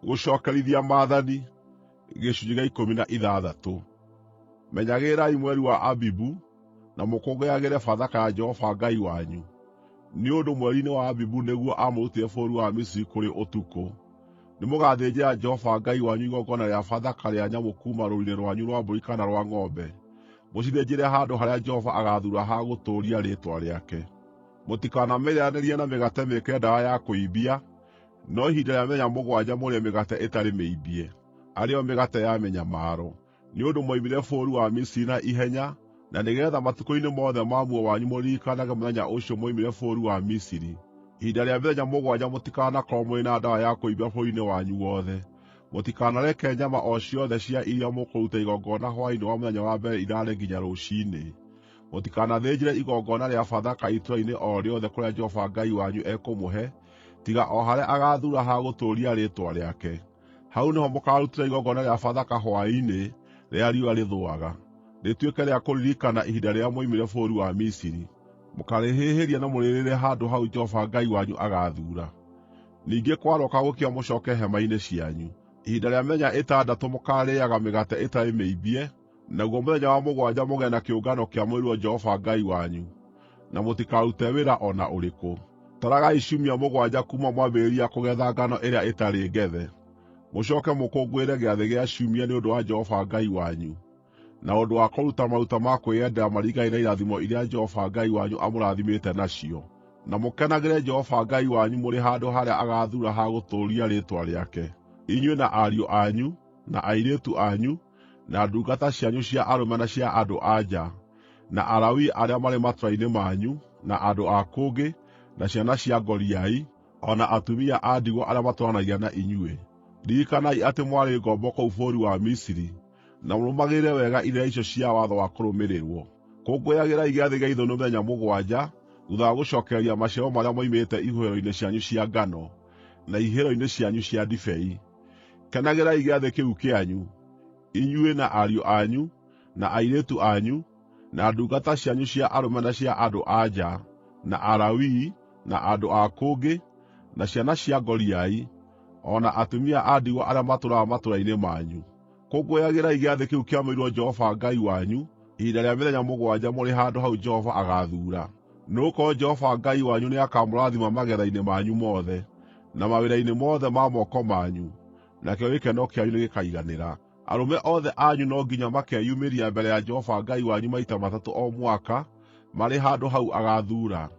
Gũcookerithia Maathani gĩcunjĩ gĩa 16. Menyagĩrĩrai mweri wa Abibu, na mũkũngũyagĩre Bathaka ya Jehova Ngai wanyu, nĩ ũndũ mweri-inĩ wa Abibu nĩguo aamũrutire bũrũri wa Misiri kũrĩ ũtukũ. Nĩmũgathĩnjĩra Jehova Ngai wanyu igongona rĩa Bathaka rĩa nyamũ kuuma rũũru-inĩ rwanyu rwa mbũri kana rwa ng'ombe, mũcithĩnjĩre handũ harĩa Jehova agaathuura ha gũtũũria Rĩĩtwa rĩake. Mũtikanamĩrĩanĩrie na mĩgate mĩĩkĩre ndawa ya kũimbia, no ihinda rĩa mĩthenya mũgwanja mũrĩe mĩgate ĩtarĩ mĩimbie, arĩ yo mĩgate ya mĩnyamaro, nĩ ũndũ mwoimire bũrũri wa Misiri na ihenya, na nĩgeetha matukũ-inĩ mothe ma muoyo wanyu mũririkanage mũthenya ũcio mwoimire bũrũri wa Misiri. Ihinda rĩa mĩthenya mũgwanja mũtikanakorwo mũrĩ na ndawa ya kũimbia bũrũri-inĩ wanyu wothe. Mũtikanareke nyama o ciothe cia iria mũkũruta igongona hwaĩ-inĩ wa mũthenya wa mbere iraare nginya rũciinĩ. Mũtikanathĩnjĩre igongona rĩa Bathaka itũũra-inĩ o rĩothe kũrĩa Jehova Ngai wanyu ekũmũhe, tiga o harĩa agaathuura ha gũtũũria Rĩĩtwa rĩake. Hau nĩho mũkaarutĩra igongona rĩa Bathaka hwaĩ-inĩ, rĩrĩa riũa rĩthũaga, rĩtuĩke rĩa kũririkana ihinda rĩrĩa mwoimire bũrũri wa Misiri. Mũkarĩhĩhĩria na mũrĩrĩĩre handũ hau Jehova Ngai wanyu agaathuura. Ningĩ kwarooka gũkĩa mũcooke hema-inĩ cianyu. Ihinda rĩa mĩthenya ĩtandatũ mũkaarĩĩaga mĩgate ĩtarĩ mĩimbie, naguo mũthenya wa mũgwanja mũgĩe na kĩũngano kĩamũrĩirwo Jehova Ngai wanyu, na mũtikarute wĩra o na ũrĩkũ. Taragai ciumia mũgwanja kuuma mwambĩrĩria kũgetha ngano ĩrĩa ĩtarĩ ngethe, mũcooke mũkũngũĩre Gĩathĩ gĩa Ciumia nĩ ũndũ wa Jehova Ngai wanyu, na ũndũ wa kũruta maruta ma kwĩyendera maringaine na irathimo iria Jehova Ngai wanyu amũrathimĩte nacio, na mũkenagĩre Jehova Ngai wanyu mũrĩ handũ harĩa agaathuura ha gũtũũria Rĩĩtwa rĩake, inyuĩ na ariũ anyu, na airĩtu anyu, na ndungata cianyu cia arũme na cia andũ-a-nja, na Alawii arĩa marĩ matũũra-inĩ manyu, na andũ a kũngĩ, na ciana cia ngoriai, o na atumia a ndigwa arĩa matũũranagia na inyuĩ. Ririkanai atĩ mwarĩ ngombo kũu bũrũri wa Misiri, na mũrũmagĩrĩre wega irĩra icio cia watho wa kũrũmĩrĩrwo. Kũngũyagĩrai Gĩathĩ gĩa Ithũnũ mĩthenya mũgwanja thuutha wa gũcookereria maciaro marĩa moimĩte ihuhĩro-inĩ cianyu cia ngano, na ihihĩro-inĩ cianyu cia ndibei. Kenagĩrai gĩathĩ kĩu kĩanyu, inyuĩ, na ariũ anyu, na airĩtu anyu, na ndungata cianyu cia arũme na cia andũ-a-nja, na Alawii, na andũ a kũngĩ, na ciana cia ngoriai, o na atumia a ndigwa arĩa matũũraga matũũra-inĩ manyu. Kũngũyagĩrai gĩathĩ kĩu kĩamũrĩirwo Jehova Ngai wanyu ihinda rĩa mĩthenya mũgwanja mũrĩ handũ hau Jehova agaathuura, nĩgũkorwo Jehova Ngai wanyu nĩakamũrathima magetha-inĩ manyu mothe, na mawĩra-inĩ mothe ma moko manyu, nakĩo gĩkeno kĩanyu nĩgĩkaiganĩra. Arũme othe anyu no nginya makeyumĩria mbere ya Jehova Ngai wanyu maita matatũ o mwaka marĩ handũ hau agaathuura: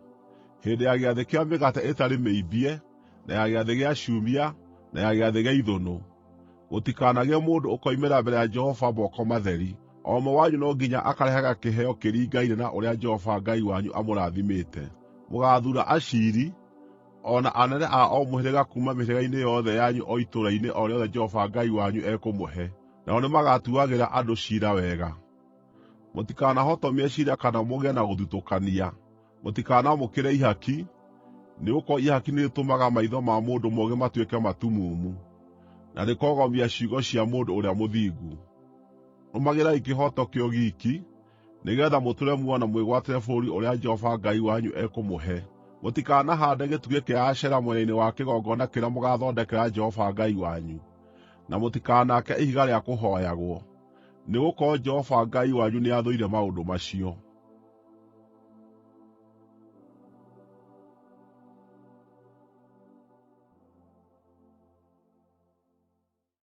hĩndĩ ya Gĩathĩ kĩa Mĩgate ĩtarĩ Mĩimbie, na ya Gĩathĩ gĩa Ciumia, na ya Gĩathĩ gĩa Ithũnũ. Gũtikanagĩe mũndũ ũkoimĩra mbere ya Jehova moko matheri. O ũmwe wanyu no nginya akarehaga kĩheo kĩringaine na ũrĩa Jehova Ngai wanyu amũrathimĩte. Mũgaathuura aciiri, o na anene a o mũhĩrĩga kuuma mĩhĩrĩga-inĩ yothe yanyu o itũũra-inĩ o rĩothe Jehova Ngai wanyu ekũmũhe, nao nĩmagatuagĩra andũ ciira wega. Mũtikanahotomie ciira kana mũgĩe na gũthutũkania. Mũtikanamũkĩre ihaki, nĩgũkorwo ihaki nĩrĩtũmaga maitho ma mũndũ mũũgĩ matuĩke matumumu, na rĩkoogomia ciugo cia mũndũ ũrĩa mũthingu. Rũmagĩrĩrai kĩhooto kĩo giiki, nĩgeetha mũtũũre muoyo na mwĩgwatĩre bũrũri ũrĩa Jehova Ngai wanyu ekũmũhe. Mũtikanahaande gĩtugĩ kĩa Ashera mwena-inĩ wa kĩgongona kĩrĩa mũgaathondekera Jehova Ngai wanyu, na mũtikanaake ihiga rĩa kũhooyagwo, nĩgũkorwo Jehova Ngai wanyu nĩathũire maũndũ macio.